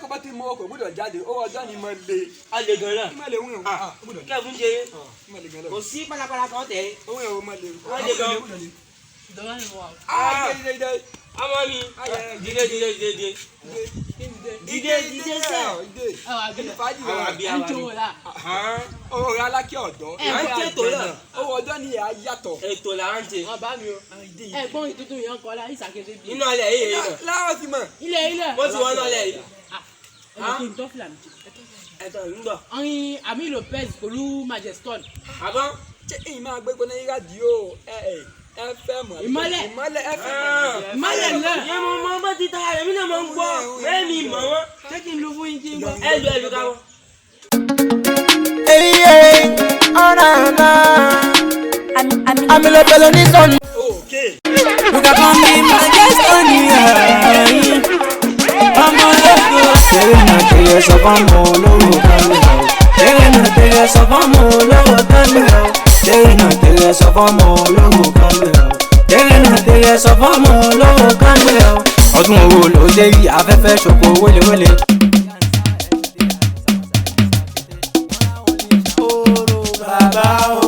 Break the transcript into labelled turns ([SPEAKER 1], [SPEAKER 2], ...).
[SPEAKER 1] kò bá ti mọ ọkọ̀ gbọ́dọ̀ jáde, owó ọjọ́ ni mo lè.
[SPEAKER 2] A lè gan náà.
[SPEAKER 1] Mo lè wúyàn.
[SPEAKER 2] Ah,
[SPEAKER 1] Ó gbọ́dọ̀.
[SPEAKER 2] Kẹ́fún ṣe
[SPEAKER 1] Mo lè gan lọ.
[SPEAKER 2] kò sí pálapàla kan tẹ̀.
[SPEAKER 1] Owó yẹn o mo lè.
[SPEAKER 2] Wọ́n lè gan.
[SPEAKER 3] Ìdánwò ni mo wà.
[SPEAKER 1] Ah, dìde dìde.
[SPEAKER 2] Ọmọ mi, dìde dìde dìde dìde. Dìde dìde sẹ́.
[SPEAKER 1] Dìde.
[SPEAKER 3] Ẹ wà bí.
[SPEAKER 1] Fàájì
[SPEAKER 2] Àwọn
[SPEAKER 1] rẹ̀.
[SPEAKER 2] àbí
[SPEAKER 3] Ẹ ń
[SPEAKER 2] àwọn
[SPEAKER 3] jó
[SPEAKER 2] àbí.
[SPEAKER 3] wò la.
[SPEAKER 1] Owó rẹ̀ alákẹ́ ọ̀dọ́.
[SPEAKER 3] Ẹ
[SPEAKER 2] À ń ṣètò náà.
[SPEAKER 1] Owó ọjọ́ ni ìyá yàtọ̀.
[SPEAKER 2] Ètò là ń ṣe.
[SPEAKER 3] Wọn bá mi o. Ẹ gbọ́n ìtútù yẹn kọ́ la ìsàkété bí.
[SPEAKER 2] Inú alẹ̀ yìí yìí náà.
[SPEAKER 1] Láwọn ti mọ̀.
[SPEAKER 3] Ilé ilé.
[SPEAKER 2] Wọ́n ti wọ́n náà lẹ̀ yìí.
[SPEAKER 3] Ah, ẹ jẹ́ kí n tọ́ fìlà mi jẹ.
[SPEAKER 2] Ẹ̀tọ́ ń gbọ̀.
[SPEAKER 3] Ọyìn Ami Lopez pẹ̀lú Majeston.
[SPEAKER 2] Àbọ̀.
[SPEAKER 1] Ṣé ìyìn máa gbé gbóná yíra di o? Ẹ ẹ FM.
[SPEAKER 3] Ìmọ́lẹ̀.
[SPEAKER 1] Ìmọ́lẹ̀ FM.
[SPEAKER 3] Ìmọ́lẹ̀ náà.
[SPEAKER 2] Ìyẹn mo mọ bó ti ta èmi náà mo ń gbọ́. Mẹ́mi mọ̀ wọ́n.
[SPEAKER 3] Ṣé kí n lu fún yín kí n gbọ́?
[SPEAKER 2] Ẹ lu ẹlú káwọn.
[SPEAKER 4] Hey, hey, oh na na. I'm a little on.
[SPEAKER 1] Okay.
[SPEAKER 4] You can call me my destiny. Ọmọ ológo. Kéré náà kéré sọ fọ́mọ olówó kan lè o. Kéré náà kéré sọ fọ́mọ olówó kan lè o. Kéré náà kéré sọ fọ́mọ olówó kan lè o. Kéré náà kéré sọ fọ́mọ olówó kan lè o. Ọdún owó ló dé yìí, afẹ́fẹ́ ṣòkò wélewéle. Bàbá.